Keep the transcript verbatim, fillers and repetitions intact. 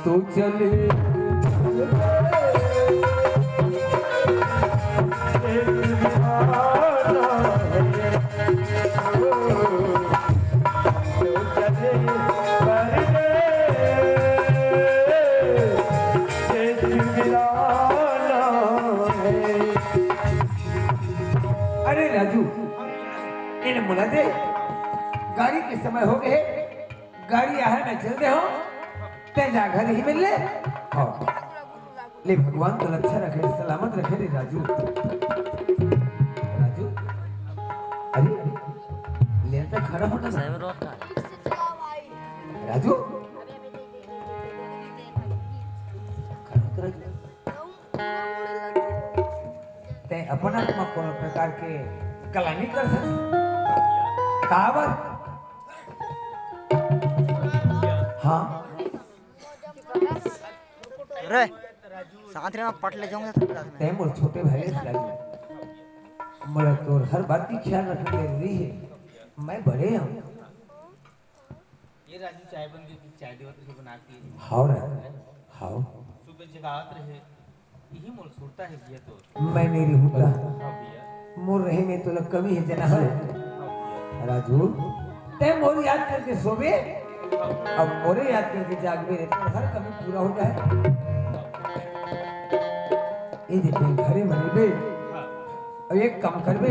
तू चली अरे राजू, एला मोला दे, गाड़ी के समय हो गए, गाड़ी आहे, मैं चल दे हो, तैं जा घर ही मिल ले। हाँ। ले भगवान तो अच्छा रखे, सलामत रखे रे राजू। राजू, अरे, अरे, ले तो खड़ा होना ना। राजू, खड़ा होत राजू। तैं अपन आप म कोनो प्रकार के कला नहीं कर सकस। काबर? हाँ। रे, साथ रे, मैं पट ले जाऊंगा तेरे साथ में। तैं मोर छोटे भाई हस राजू। मोला तोर हर बात के ख्याल रखना जरूरी है। मैं बड़े हूँ। ये राजू, चाय बन गई, चाय देवत रही बना के। हाव रे, हाव। सुबह जगावत रहे, यही मोर सुरता है भैया तो। मैं नहीं रहूंगा। हाँ भैया। मोर रहे में तो लग कमी है जना है। हाँ भैया। राजू, तैं मोर याद करके सोबे, अब मोरे याद करके जागबे रे, तो हर कमी पूरा हो जाए। ये देख, घरे मरे बे, हाँ। अब एक काम करबे,